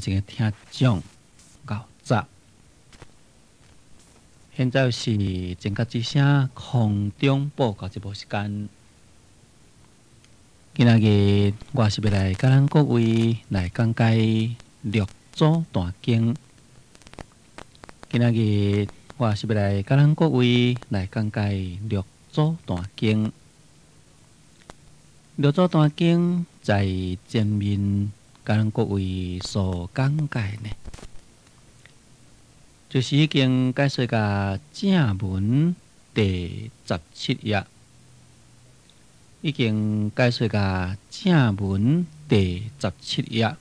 前的聽眾𠢕早。現在是正覺之聲空中報告節目時間。今仔日我是欲來佮咱各位來講解六祖壇經。今仔日我是欲來佮咱各位來講解六祖壇經。六祖壇經在前面佮咱各位所講解呢，就是已經解說到正文第十七頁，已經解說到正文第十七頁。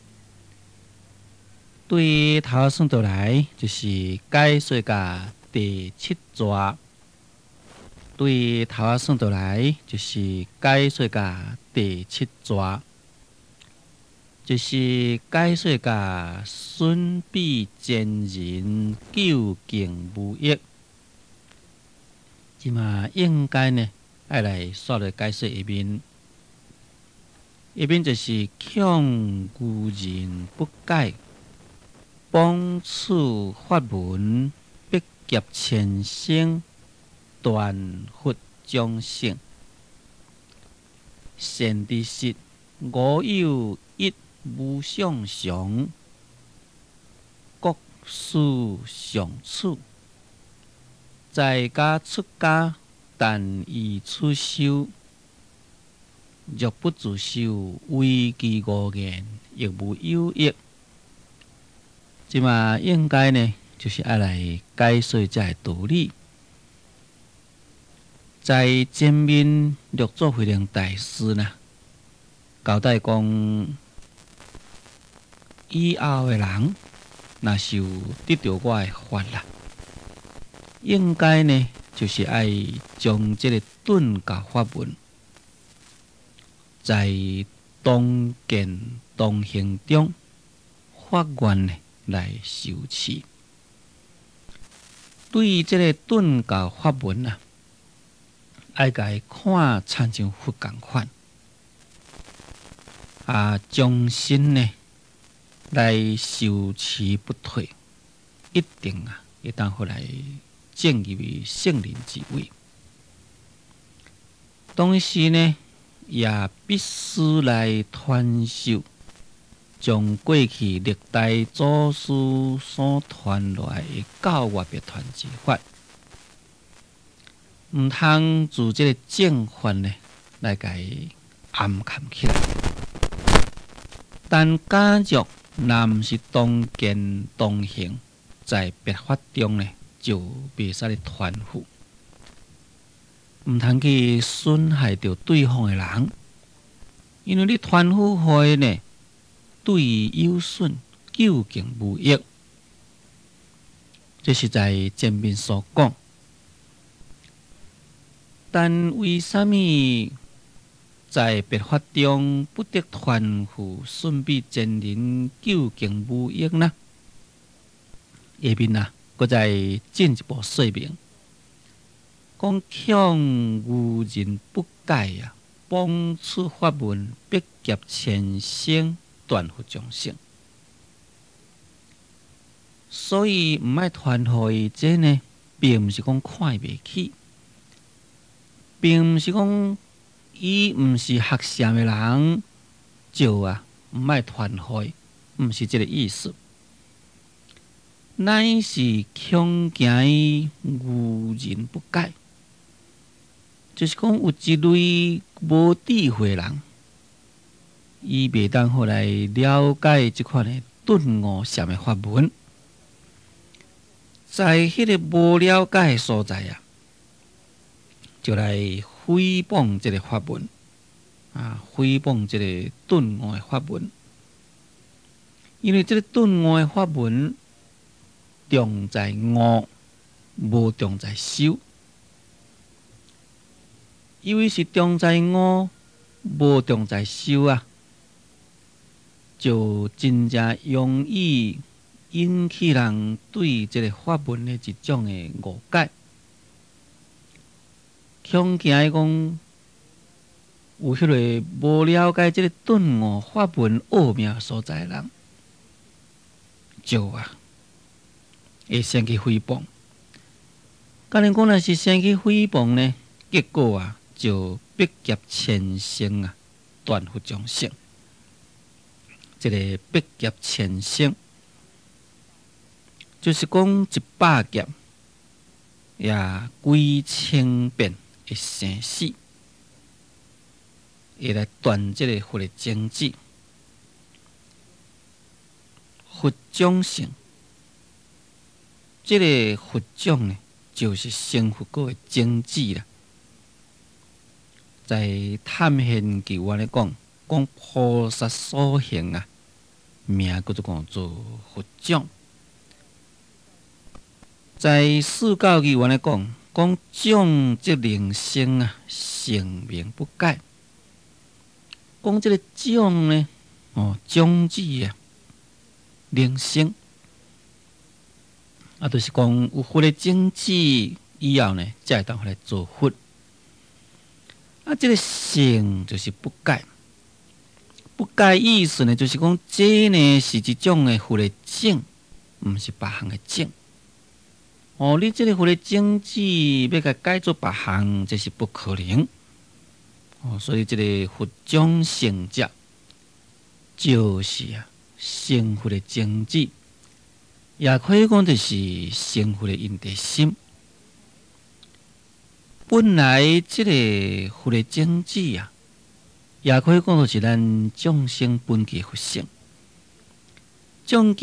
對頭仔算倒來，就是解說到第七逝。對頭仔算倒來，就是解說到第七逝，就是解說到損彼前人究竟無益。這馬應該呢，愛來煞落解說下面，下面就是恐愚人不解，謗此法門，必劫千生，斷佛種性。善知識，吾有一無相常，國事上處，在家出家，但依此修，若不自修，唯其誤言，亦無有益。這馬應該呢，就是愛來解說這个道理。在前面六祖慧能大師呢，交代講，以後的人若是有得著我的法啦，應該呢，就是愛將這个頓教法門，在同見同行中發願呢來修持。對於這个頓教法門啊，愛共伊看親像佛仝款，啊，終身呢來修持不退，一定啊，會當予來證入聖人之位。同時呢，也必須來傳授，將過去歷代祖師所傳落來的教外別傳之法，毋通自這个正法呢來共伊掩藏起來。但假若若毋是同見同行，在別法中呢，就袂使咧傳付，毋通去損害著對方的人，因為你傳付予伊呢，對伊有損，究竟無益。這是在前面所講。但為啥物在別法中不得傳付，損彼前人究竟無益呢？下面啊，閣再進一步說明，講恐愚人不解啊，謗此法門，必劫千生，斷佛種性。所以毋愛傳予伊，這呢，並毋是講看伊袂起，並毋是講伊毋是學禪的人，就啊毋愛傳予伊，毋是這个意思。乃是恐驚伊愚人不解，就是講有一類無智慧人，伊袂當好來了解這款的頓悟禪的法門，在彼个無了解的所在啊，就來誹謗這个法門啊，誹謗這个頓悟的法門，因為這个頓悟的法門重在悟，無重在修。因為是重在悟，無重在修啊，就真正容易引起人對這个法門的一種的誤解。恐驚講有彼个無了解這个頓悟法門奧妙所在的人，就啊，會生起誹謗。假如講若是生起誹謗呢，結果啊，就百劫千生啊，斷佛種性。這個百劫千生，就是講100劫，也幾千變的生死，會來斷這個佛的種子。佛種性，這個佛種呢，就是成佛果的種子啦。在探玄記有按呢講，講菩薩所行啊，名叫做講做佛種。在四教義有按呢講，講種則靈生啊，性名不改。講這個種呢，哦，種子啊，靈生，啊，就是講有佛的種子以後呢，才會當來做佛。啊，這個性就是不改，不改意思呢，就是講這呢是一種的佛的種，毋是別項的種。哦，你這個佛的種子欲共改做別項，這是不可能。哦，所以這個佛種性者，就是啊，成佛的種子，也可以講就是成佛的因地心。本來這個佛的種子啊，也可以講就是咱眾生本具佛性。眾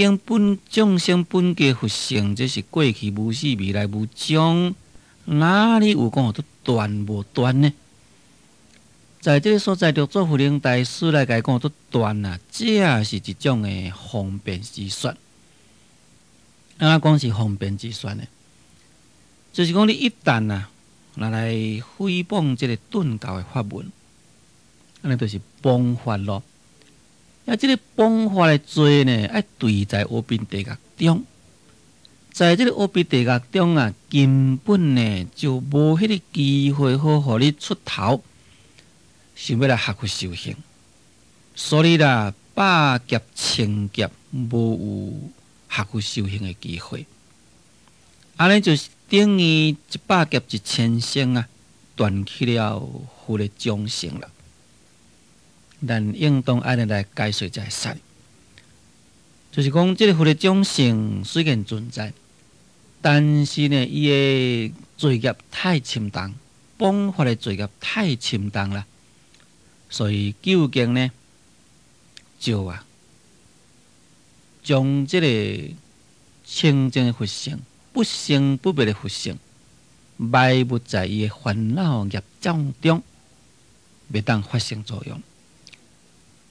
生本具佛性，這是過去無始未來無終，哪裡有講都斷無斷呢？在這個所在，六祖慧能大師來共講都斷啊，這是一種的方便之說。按怎講是方便之說呢？就是講你一旦啊，若來誹謗這個頓教的法門，按呢就是謗法咯。啊，這個謗法的罪呢，愛墜在阿鼻地獄中，在這個阿鼻地獄中啊，根本呢就無彼個機會好予你出頭，想欲來學佛修行。所以啦，百劫千劫無有學佛修行的機會。按呢就是等於100劫1000生啊，斷去了佛的種性啦。咱應當按呢來解說才會使，就是講這個佛的種性雖然存在，但是呢，伊的罪業太深重，謗法的罪業太深重啦，所以究竟呢，就啊，將這個清淨的佛性、不生不滅的佛性，埋沒在伊的煩惱業障中，袂當發生作用。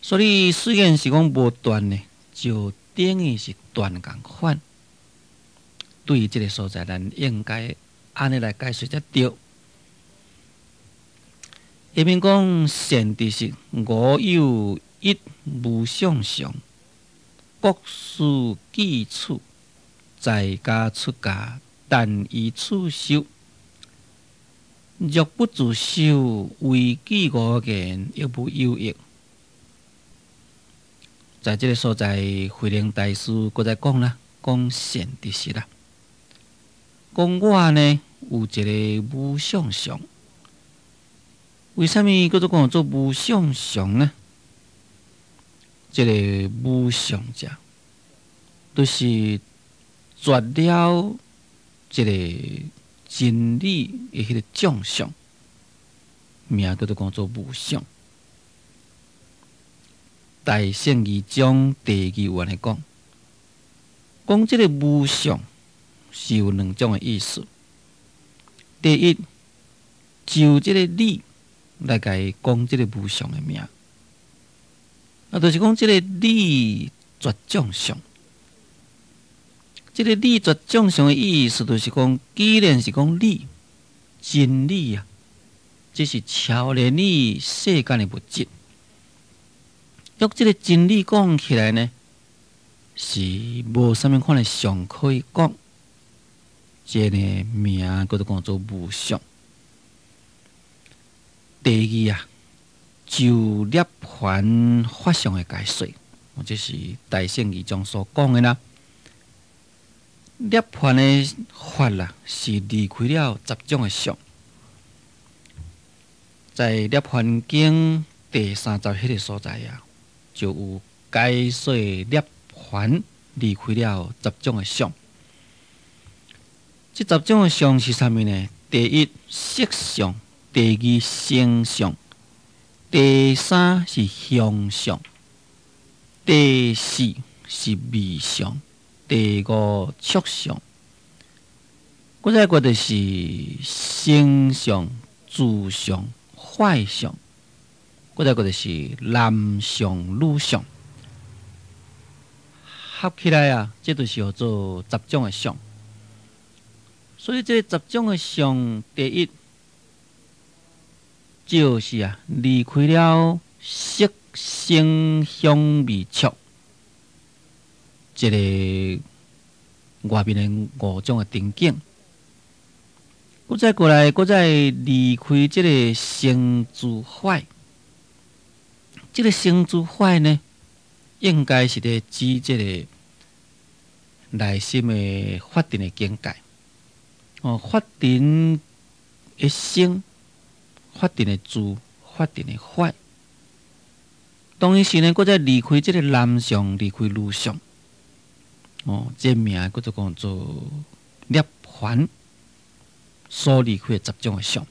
所以雖然是講無斷呢，就等於是斷仝款。對這個所在，咱應該按呢來解說才對。下面講善知識，我有一無相上，國師記處，在家出家，但依此修。若不自修，為記我言，亦無有益。在這個所在，慧能大師閣再講啦，講善知識啦。講我呢有一個無相上，為啥物叫做講做無相上呢？這個無相者，就是絕了這個真理的彼個眾相，名叫做講做無相。大乘義章第二有按呢講，講這個無相是有兩種的意思。第一，就這個理來共伊講這個無相的名，啊，就是講這個理絕眾相。這個理絕眾相的意思，就是講，既然是講理真理啊，這是超然於世間的物質。用這個真理講起來呢，是無啥物款的相可以講。這個名叫做講做無相。第二啊，就涅槃法相的解說，這是大乘義章所講的啦。涅槃的法啦，是離開了十種的相。在《涅槃經》第30彼个所在啊，就有解說涅槃離開了十種的相。這十種的相是啥物呢？第一色相，第二聲相，第三是香相，第四是味相，第五觸相，閣再過就是聲相、住相、法相，閣再過就是男相、女相，合起來啊，這就是叫做十種的相。所以這十種的相，第一就是啊，離開了色聲香味觸這个外面的五種的場景，閣再過來，閣再離開這个身住法，這个身住法呢，應該是咧指這个內心的法定的境界。哦，法定的身，法定的住，法定的法。當時呢，閣再離開這个男相，離開女相。哦，這名叫做講做涅槃所離開的十種的相，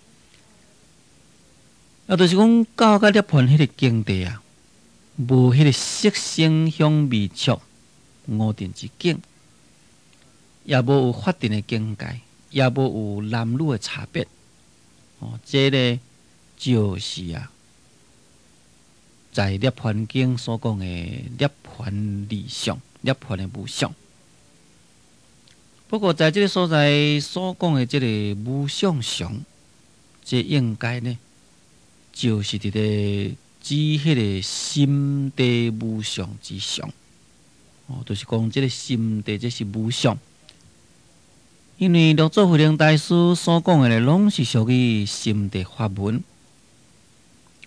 啊，就是講到甲涅槃彼个境地啊，無彼个色聲香味觸五蘊之境，也無有法定的境界，也無有男女的差別。哦，這个就是啊，在涅槃經所講的涅槃離相、涅槃的無相。不過，在這个所在所講的這个無相相，這應該呢，就是佇咧指彼个心地無相之相。哦，就是講這个心地這是無相。因為六祖慧能大師所講的呢，攏是屬於心地法門。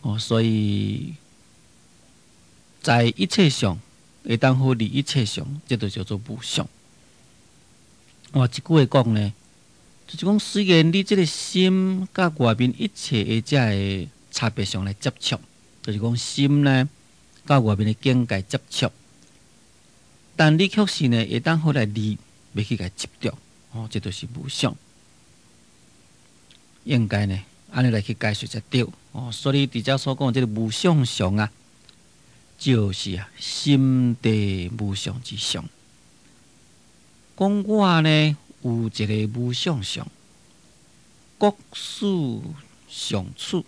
哦，所以在一切相會當好離一切相，這就叫做無相。哇，這句話講呢，就是講雖然你這个心佮外面一切的這个差別相來接觸，就是講心呢佮外面的境界接觸，但你卻是呢會當好來離，袂去共執著，哦，這就是無相。應該呢，按呢來去解說才對哦。所以佇遮所講這个無相相啊，就是啊心地無相之相。講我呢有一个無相相，國事相處，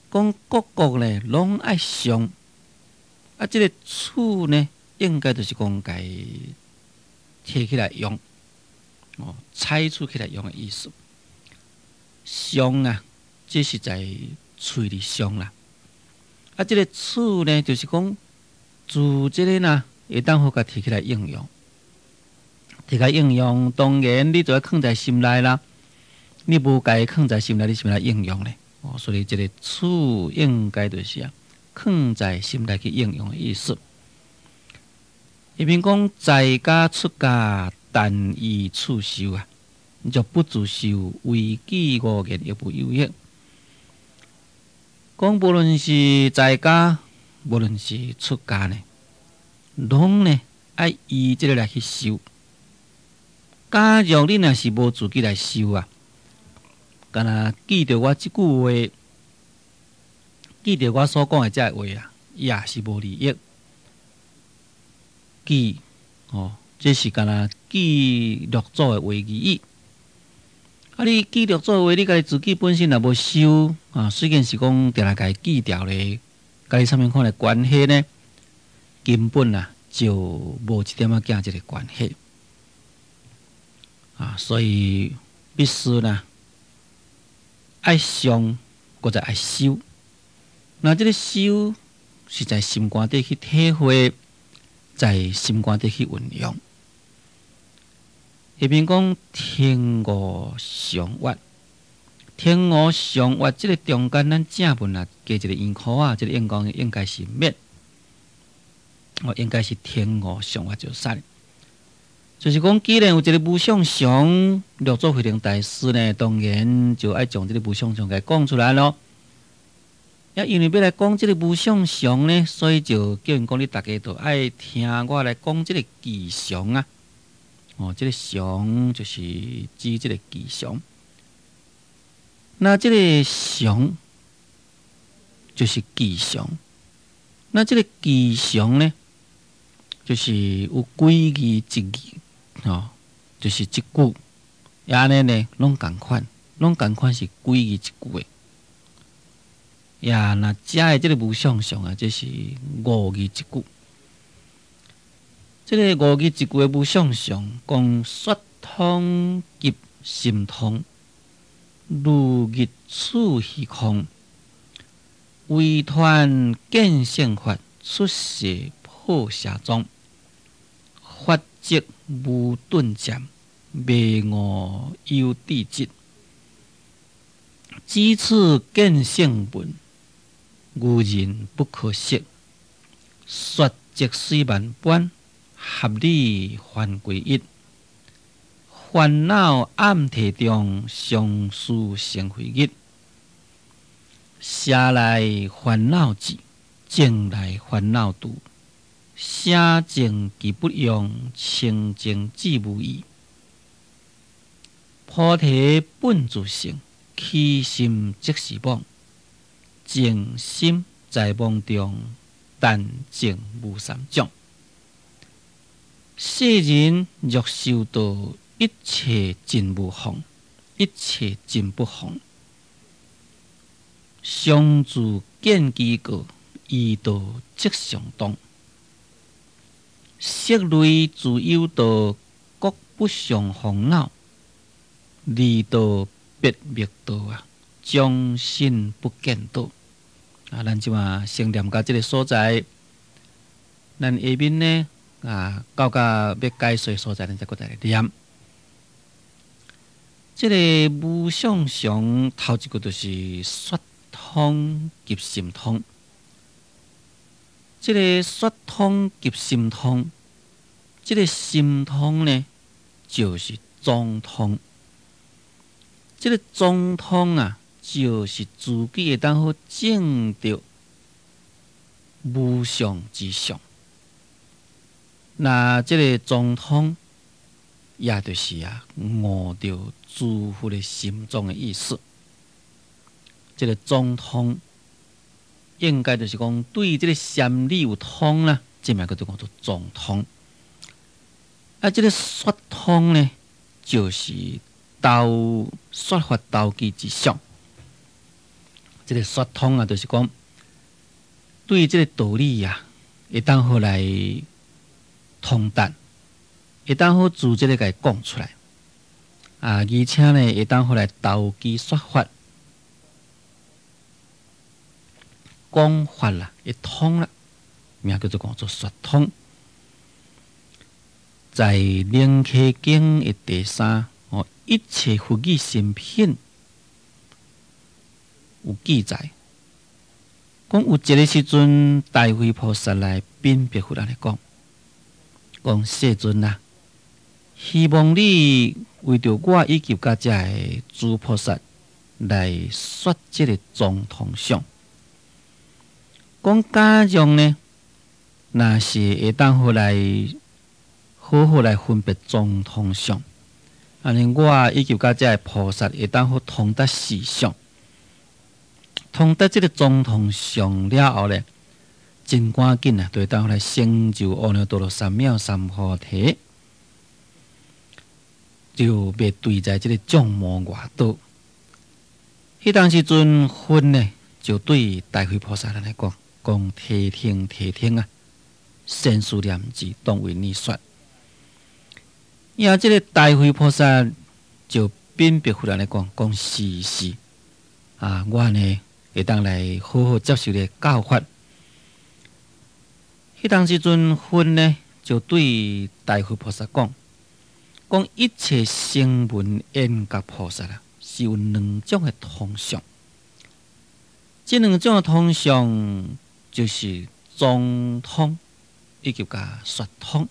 講各國呢攏愛相，啊，這个處呢應該就是講共提起來用，哦，採取起來用的意思。相啊，這是在喙裡相啦。啊，這个處呢，就是講自這个呢，會當好共提起來應用。提來應用，當然你就愛囥在心內啦。你無共囥在心內，你是欲按怎應用咧？哦，所以這个處應該就是啊，囥在心內去應用的意思。下面講在家出家，但依處修啊，若不自修，違記五言亦無有益。講無論是在家，無論是出家呢，攏呢愛依這个來去修。假如你若是無自己來修啊，敢若記著我這句話，記著我所講的這个話啊，也是無利益。記哦，這是敢若記六祖的話而已。啊，你記六祖的話，你家己自己本身若無修啊，雖然是講定定共記牢咧，佮你啥物款的關係呢？根本啊就無一點仔仔這个關係。啊，所以必須呢，愛上，閣再愛修。那這个修是在心肝底去體會，在心肝底去運用。下面講天五常悅，天五常悅這个中間，咱正文啊加一个圓箍仔，這个應該應該是滅，哦，應該是天五常悅就使。就是講，既然有一个無相常，六祖慧能大師呢，當然就愛將這个無相常共講出來囉。也因為欲來講這个無相常呢，所以就叫𪜶講你逐家都愛聽我來講這个吉祥啊。哦，這个常就是指這个吉祥。那這个常就是吉祥。那這个吉祥呢，就是有幾字一字哦，就是一句，也按呢呢，攏仝款，攏仝款是幾字一句的。呀，若遮的這个無相常啊，這是五字一句。這个五字一句的無相常，講說通及心通，如日處虛空，微團見性法，出世破邪宗，法則無頓漸，迷悟有智質。只此見性聞，愚人不可識。說則雖萬般，合理還歸一。煩惱暗體中，相思成非日。邪來煩惱至，正來煩惱除。邪正其不用，清淨智無異。菩提本自性，起心即是妄。靜心在妄中，但證無三種。世人若修道，一切盡無妨，一切盡不妨。常住見機過，依道即上當。色類自有道，各不相妨惱。離道別滅道啊，將心不見道。啊，咱這馬先念到這个所在，咱下面呢啊，到甲欲解說所在，咱再閣來念。這个無相常頭一句就是說通及心通。這个說通及心通，這个心通呢，就是宗通。這个宗通啊，就是自己會當好證著無相之相。那這个宗通，也就是啊，悟著諸佛的心藏的意思。這个宗通，應該就是講對這个禪理有通啦，這名叫做講做宗通。啊，這个說通呢，就是投說法投機之相。這个說通啊，就是講對這个道理啊，會當好來通達，會當好自這个共講出來啊，而且呢，會當好來投機說法，講法啦，會通啦，名叫做講做說通。在《楞伽經》的第三哦，一切佛語心品有記載，講有一个時陣，大慧菩薩來稟白佛按呢講，講世尊啊，希望你為著我以及佮遮的諸菩薩來說這个宗通相。講假若呢，若是會當好來好好來分別宗通相，按呢我以及佮遮的菩薩會當好通達實相，通達這个宗通相了後咧，真趕緊啊，就會當來成就阿耨多羅三藐三菩提，就袂墜在這个眾魔外道。彼當時陣佛呢，就對大慧菩薩按呢講，講諦聽諦聽啊，善思念智當為你說。呀，這个大慧菩薩就稟白佛按呢講，講是是啊，我呢會當來好好接受你的教法。彼當時陣佛呢，就對大慧菩薩講，講一切聲聞緣覺菩薩啊，是有兩種的通相。這兩種的通相就是宗通以及佮說通。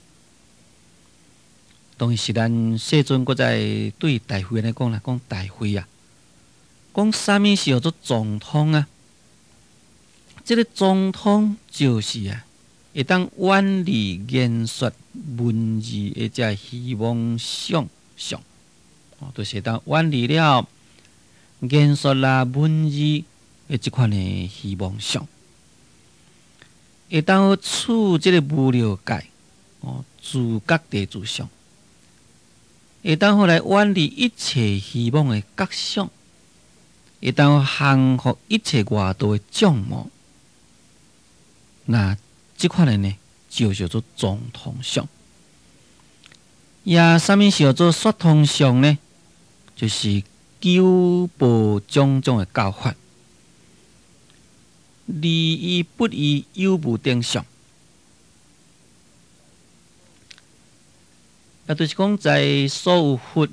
當然是咱世尊閣再對大慧來講啦，講大慧啊，講啥物是號做宗通啊？這个宗通就是啊，會當遠離言說文字的這虛妄相相，哦，就是會當遠離了言說啦文字的這款的虛妄相，會當處這个無漏界，哦，自覺地自相，會當予來遠離一切虛妄的覺相，會當降伏一切外道的障魔。那這款的呢，就叫做宗通相。也啥物是叫做說通相呢？就是糾撥種種的教法，離異不異有無等相。也就是講，在所有佛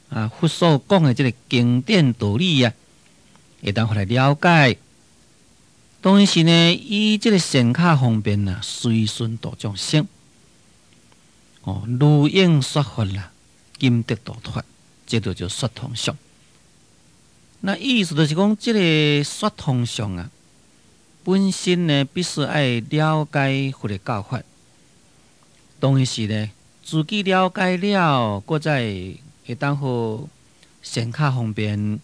啊佛所講的這个經典道理啊，會當予來了解。當然是呢，以這个善巧方便啊，隨順度眾生。哦，如應說法啦，兼得度脫，這就叫說通相。那意思就是講，這个說通相啊，本身呢必須愛了解佛的教法。當然是呢，自己了解了，閣再會當予善巧方便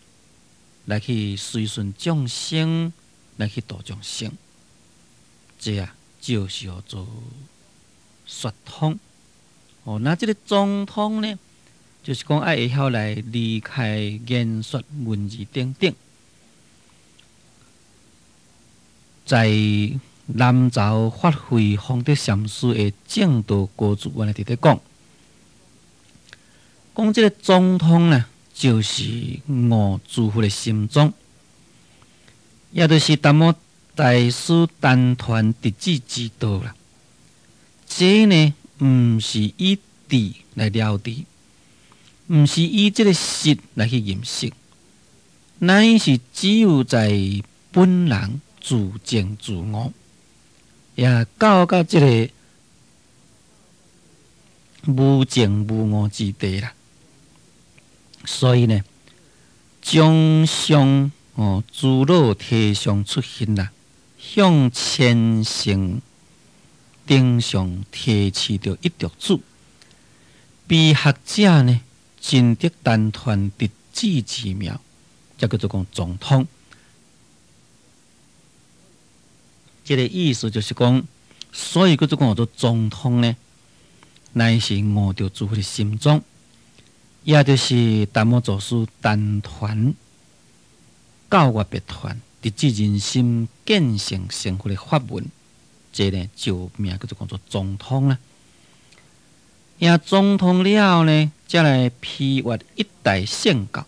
來去隨順眾生，來去度眾生。這啊就是叫做說通。哦，那這个宗通呢，就是講愛會曉來離開言說文字等等，在南詔法會方德禪師的證道歌註，阮來佇咧講，講這个宗通呢，就是悟諸佛的心宗，也就是達摩大師單傳直指之道啦。這呢，毋是以智來了知，毋是以這个識來去認識，乃是只有在本人自證自悟，也到到這个無證無悟之地啦。所以呢，將相哦，諸老提相出現啦，向前聖頂上提示著一著主，彼學者呢，真得單傳直指之妙，這叫做講宗通。這个意思就是講，所以叫做講做宗通呢，乃是悟著諸佛的心宗，也就是達摩祖師單傳教外別傳，直指人心見性成佛的法門，這个呢就名叫做講做宗通啦。也宗通了呢，才來批閱一代聖教，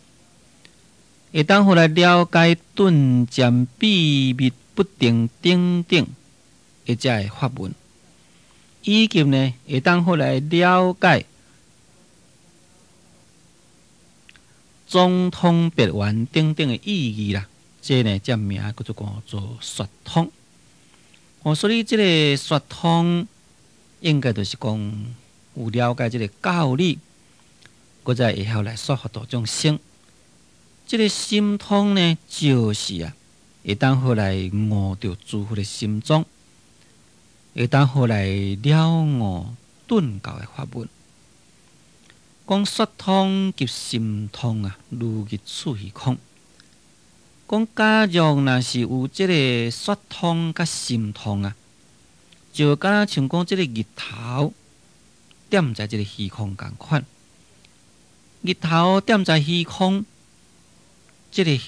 會當予來了解頓漸秘密不定等等的這个法門，以及呢會當予來了解宗通別圓等等的意義啦。這个呢，這名叫做講做說通。哦，所以這个說通應該就是講有了解這个教理，閣再會曉來說服度眾生。這个心通呢，就是啊，會當予來悟著諸佛的心宗，會當予來了悟頓教的法門。講說通及心通啊，如日處虛空。講假若若是有這个說通佮心通啊，就敢若像講這个日頭踮在這个虛空仝款，日頭踮在虛空，這个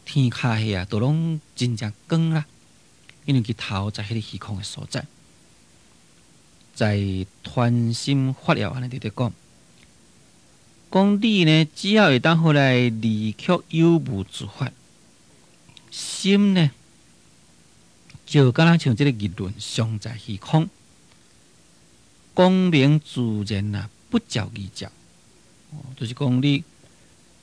天跤下啊，都攏真正光啦，因為日頭在彼个虛空的所在，在傳心法要按呢佇咧講，講你呢，只要會當予來離卻有無諸法，心呢，就敢若像這个日輪常在虛空，光明自然啊，不照而照。哦，就是講你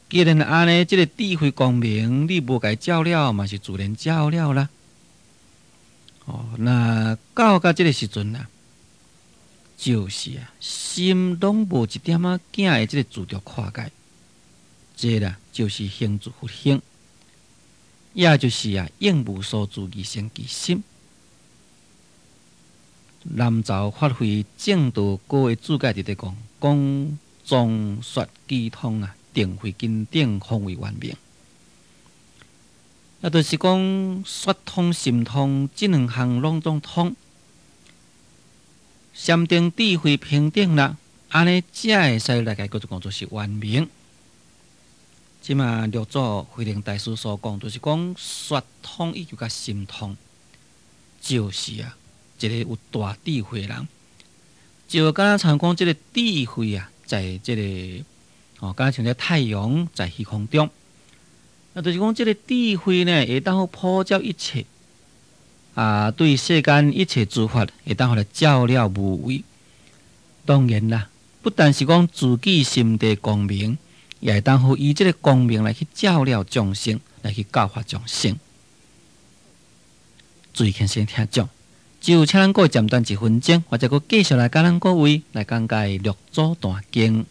既然按呢，這个智慧光明，你無共照了，嘛是自然照了啦。哦，那到這个時陣啊，就是啊，心攏無一點仔囝的這個執著看界，這啦就是行住佛行，也就是啊應無所住而生其心。南詔發揮證道果的注解佇咧講，講宗說機通啊，定慧根頂方為圓明。啊，就是講說通心通，這兩項攏總通。禪定智慧平等啦，按呢才會使來共叫做講做是圓明。這馬六祖慧能大師所講，就是講說通以及佮心通，就是啊，一個有大智慧的人，就敢若親像講這個智慧啊，在這個哦，敢若像這太陽在虛空中，啊，就是講這個智慧呢，會當普照一切。啊，對世間一切諸法會當予來照了無遺。當然啦，不但是講自己心地光明，也會當予以這個光明來去照了眾生，來去教化眾生。注意聽先聽講，就請咱各位暫停一分鐘，我再閣繼續來佮咱各位來講解《六祖壇經》。